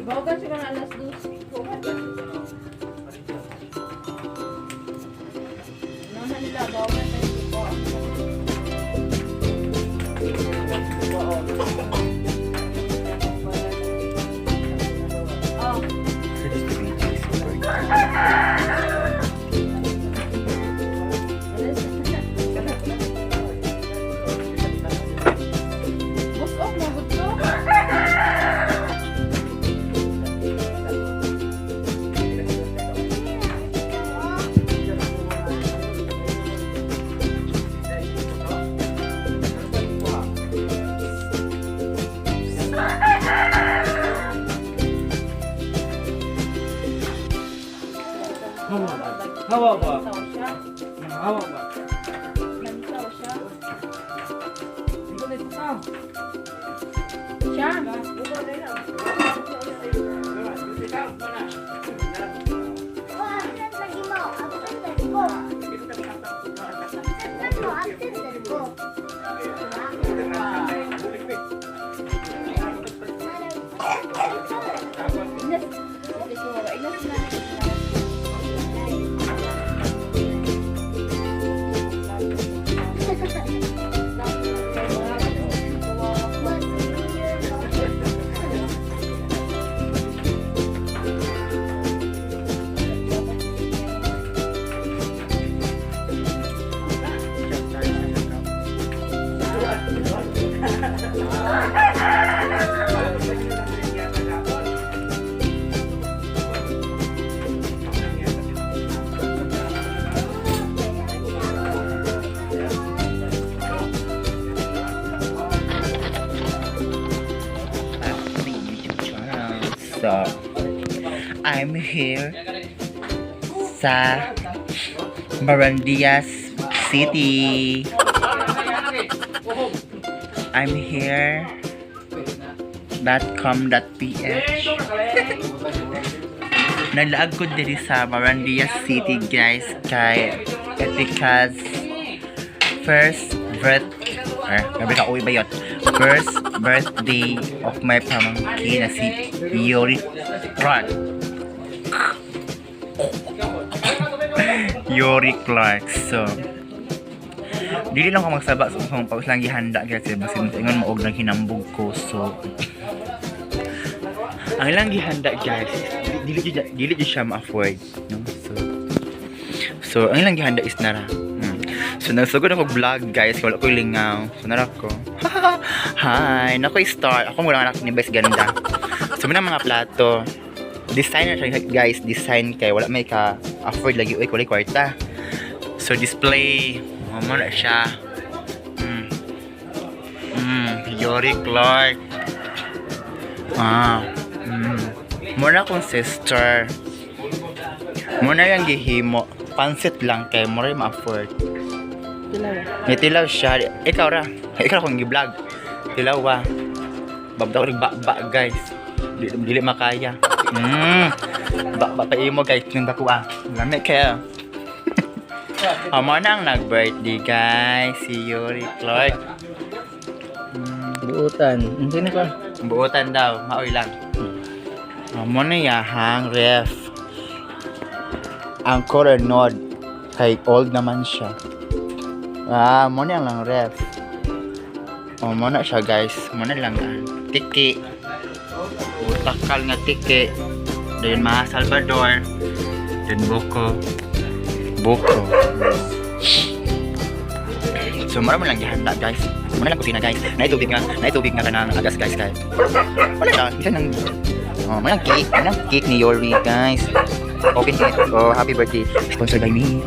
Ibawagan siya ng alas 2. Ano nila, bawagan tayo. Oh. So this video is super. Busok mo, gusto? Hawa ba? Lantaw siya. Hawa ba? Lantaw siya. Ikaw na ito ka. Siya. Absent lagi mo. Absent lagi ko. Absent mo. Absent lagi ko. Diba? Inas. Inas na. Back to my YouTube channel. So, I'm here sa Marandias City. I'm here .com.ph. Nalaag ko diri sa Marandias City, guys, kay Epika's first birth eh, grabe ka uwi ba yun? First birthday of my pamangkin na si Yori Clark. Yori Clark. So, dili lang ko magsaba sa so, pag lang gihanda kasi basin ingon maog nang hinambog ko. So, ang ilang gihanda, guys, dili jud siya ma-afford, no? So, ang ilang gihanda is nara. So nagsugod ako vlog, guys, wala ko lingaw. So nara ko. Hi, nako star. Ako mo lang anak ni Bes ganda. So mga plato. Designer siya, guys, design kay wala may ka afford lagi uy, wala kwarta. So display, mo na siya. Yori Clark. Ah. Muna akong sister. Muna yung gihimo. Pansit lang kay mo rin ma-afford. May tilaw siya. Ikaw ra. Ikaw akong gi-vlog. Tilaw wa. Babda ko ba guys. Dili, dili makaya. Ba pa imo, guys nang dako ah. Lami kaya. Amo na ang nag-birthday, guys, si Yuri Clark. Buutan. Hindi na ka. Buotan daw, maoy lang. Amo na yahang ref. Ang color nod kay old naman siya. Ah, mo na lang ref. Oh, mo na siya, guys. Mo na lang ah. Tiki. Takal nga tiki. Dayon mga Salvador. Then buko. Buko. So, marami lang gihanda, guys. Muna lang kusina, guys. Naitubig nga kanang agas, guys, kay. Wala siya, isa nang. Oh, may cake, may cake ni Yori, guys. Open it. Oh, happy birthday. Sponsored by me.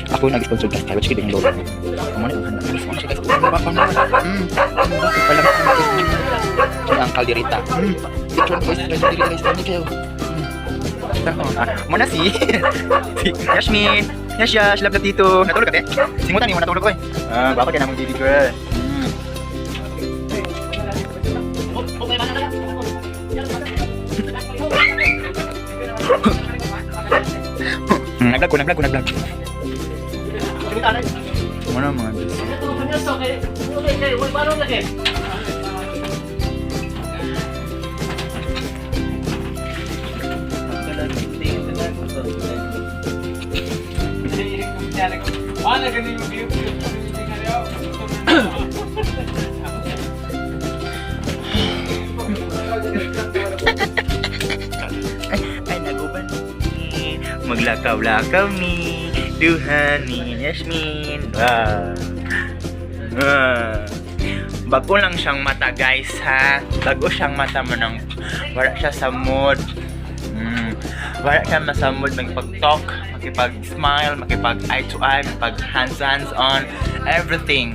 Ako nag-sponsor, guys. Kaya chicken yung lolo. Mo na ang handa. Guys, mo na siya, guys. Wala. Ang kaldereta. Picture guys, guys, kaldereta, guys. Tama kayo. Ah, mo na si Yasmin. Yash, Yash, love dito. Natulog ka, te? Singutan mo natulog ko eh. Ah, gwapa ka namang baby girl. Nag-vlog ko, nag-vlog ko, nag-vlog. Muna mga Diyos. Ay, ay, naguban ni. Maglakaw-lakaw mi. Duha ni Yasmin. Wow. Ah. Bago lang siyang mata, guys, ha? Bago siyang mata mo nang wala siya sa mood. Wala siya sa mood makipag-talk, makipag-smile, makipag eye to eye, makipag hands hands on, everything.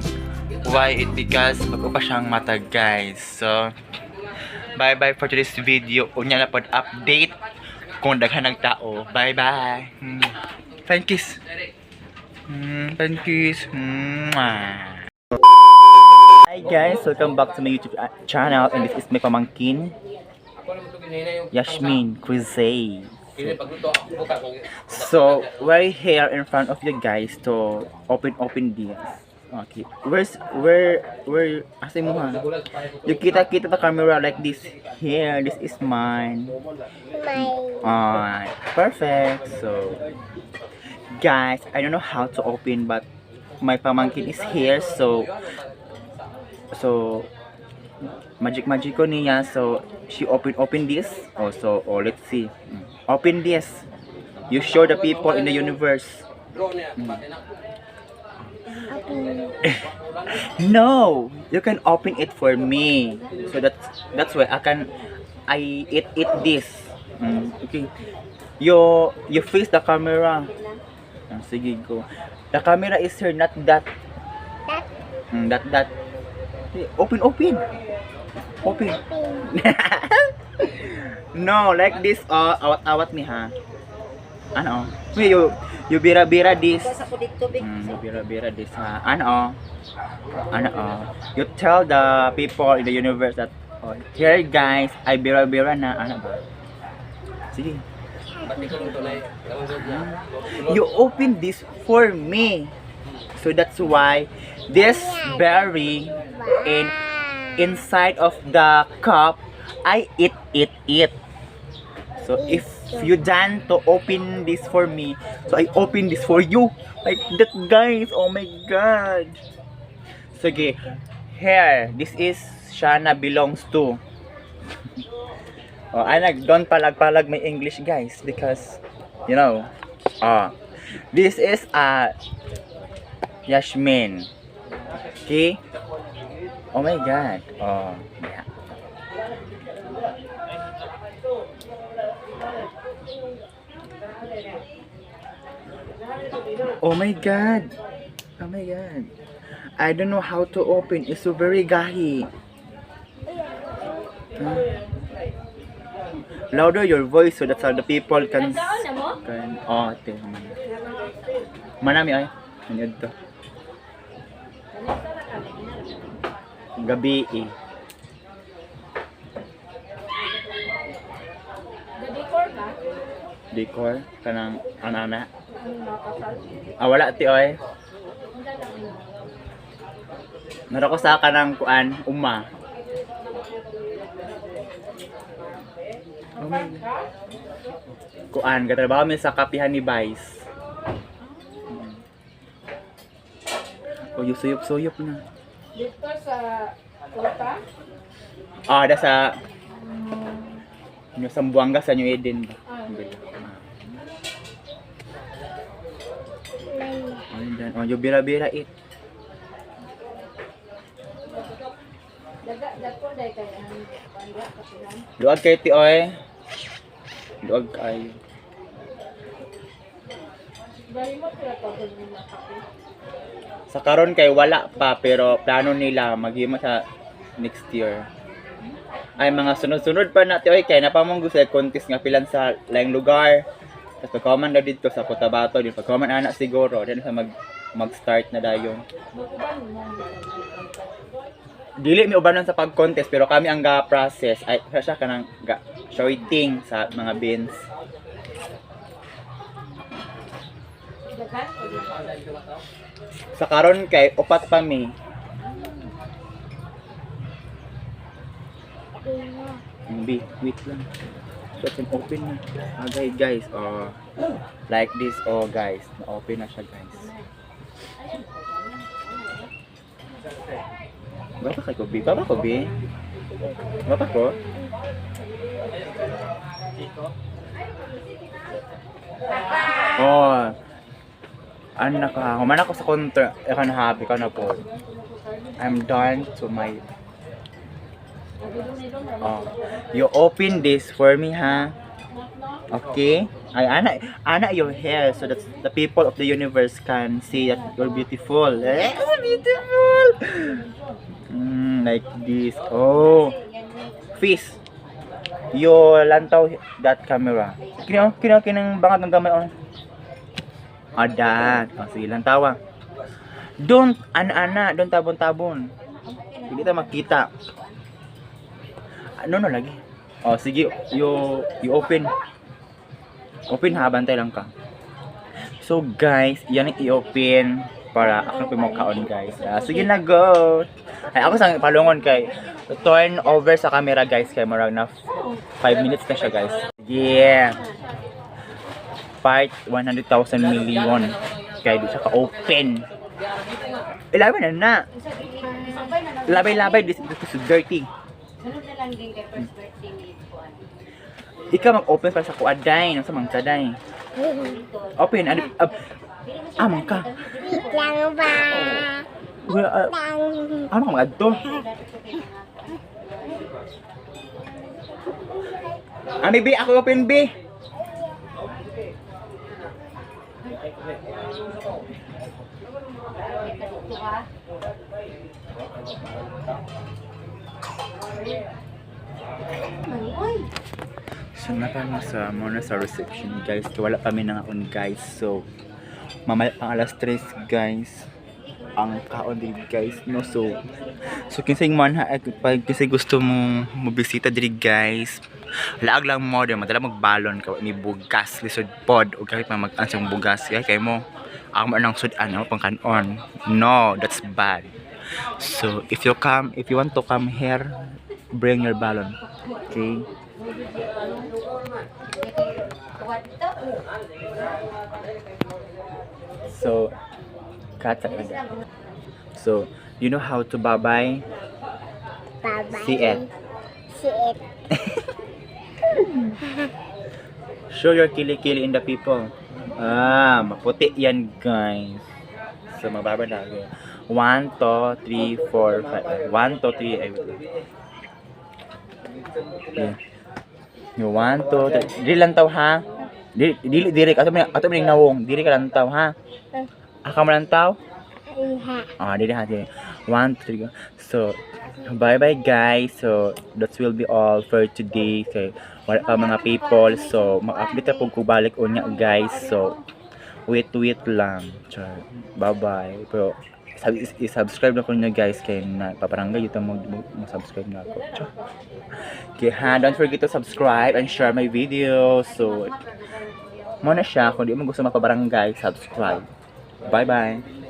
Why? It because bago pa siyang mata, guys. So, bye-bye for today's video. Unya na pod update kung daghan ng tao. Bye-bye. Thank kiss. Thank kiss. Mwah. Hi guys, welcome back to my YouTube channel and this is my pamangkin Yasmin Crisey. So, we're here in front of you guys to open this. Okay. Where's where asa mo ha? You kita kita the camera like this. Here, this is mine. My. Alright, perfect. So, guys, I don't know how to open, but my pamangkin is here, so magic magic ko niya. So, she open this. Also, oh, let's see. Open this. You show the people in the universe. Open. No, you can open it for me. So that's why I eat this. Okay. You face the camera. Ah, sige, go. The camera is here, not that. That. That. Eh, open, open. Open. Open. No, like this. Oh, awat-awat mi ha. Ano? Mi you bira-bira this. You bira-bira this ha. Ano? Ano? Oh. You tell the people in the universe that, oh, here guys, I bira-bira na. Ano ba? Sige. You open this for me. So that's why this berry in inside of the cup, I eat, eat, eat. So if you done to open this for me, so I open this for you. Like that, guys. Oh my God. Sige. Here, this is Shana belongs to. Oh, I nag don't palag-palag my English, guys, because you know. Ah. This is Yasmin. Okay? Oh my God. Oh, yeah. Oh my God. Oh my God. I don't know how to open. It's so very gahi. Huh? Louder your voice so that the people can Nagkaon na mo? can oh, te. Manami ay. Ano to? Gabi eh. Ga-decor ka? Decor kanang anana. Ah, wala ti oy. Nara ko sa kanang kuan uma. Oh my God. Kuan gatrabaho mi sa kapihan ni Vice. Oh, yung suyop-suyop na. Dito sa kota? Ah, da sa New Sambuanga sa New Eden ba? Ah. My. Oh, yun dyan. Oh, yung bira-bira it. Daga, dako dahil kay ang panda kapihan. Luag kay ti oy. Luag kayo. Bali mo sila pag mga kape. Sa karon kay wala pa pero plano nila maghimo sa next year. Ay mga sunod-sunod pa na ti oy kay napamong gusto contest nga pilan sa laing lugar. Tapos pagkaman na dito sa Cotabato, din pagkaman ana siguro, din sa mag-start na dayon. Mag-uban mo. Dili mi ubanon sa pag-contest pero kami ang ga process ay siya kanang ga shorting sa mga bins. Daghan o di? Sa karon kay upat pa mi. Hindi, wait lang. So, it's an open na. Okay, guys. Oh, like this. Oh, guys. Na-open na siya, guys. Gwapa kay ko, B. Gwapa ko, B. Gwapa ko. Oh. Anak ka, human ako sa counter. Ikaw na happy ka na po. I'm done to my. Oh. You open this for me, ha? Okay? Ay, ana, ana your hair so that the people of the universe can see that you're beautiful. Eh, beautiful! Like this. Oh. Fish. You lantaw that camera. Kino, kino, kinang bangag ng gamay, oh. Ah, that. Oh, sige, lantawa. Don't, ana, ana, don't tabon-tabon. Hindi ta makita. Ano no lagi? Oh, sige, you open. Open ha, bantay lang ka. So guys, yan ang i-open para ako pa kaon, guys. Ah, sige na, go. Ay, ako sa palungon kay turn over sa camera, guys, kay murag na 5 minutes na siya, guys. Yeah. Part 100,000 million kay di siya ka-open. Ilabay na na. Labay-labay, this is dirty. Sunod na lang din kay first birthday ni Kuan. Ikaw mag-open para sa kuaday, nang sa mangkaday. Open, ano, ah, mangka. Lang ba? Wala, ah, Lang. ano ka mag-adto? Ami, B, ako open, B. So, na kami sa muna sa reception, guys. Kaya wala kami nangaon, guys. So, mamaya pang alas 3, guys. Ang kaon din, guys. No, so kinsay man ha, eh, pag kinsay gusto mo mobisita diri, guys. Laag lang mo diri, madala magbalon ka ni bugas lisod pod o kahit man mag-ansang bugas kay kay mo ang mo nang sud-an mo pang kanon. No, that's bad. So, if you want to come here, bring your balon. Okay? So, cut. So, you know how to babay? Bye-bye. See it. See it. Show your kilikili in the people. Ah, maputi yan, guys. So, magbabay na ako. 1, 2, 3, 4, 5. 1, 2, 3. Ay, wait lang. Yeah. Yung 1, 2, 3. Dili lang tao, ha? Dili, dili, dili. Ato mo yung nawong. Dili ka lang tao, ha? Aka mo lang tao? Iha. Ah, dili ha, dili. 1, 2, 3, go. So, bye-bye, guys. So, that will be all for today. Kay wala pa mga people. So, mag-update ako kung balik unya, guys. So, wait, wait lang. Char. Bye-bye. Pero, i-subscribe na ko niyo, guys, kay na paparangay ito mo mo subscribe na ako. Char. Okay, ha, don't forget to subscribe and share my video. So, mo na siya. Kung di mo gusto mapabarangay, subscribe. Bye-bye.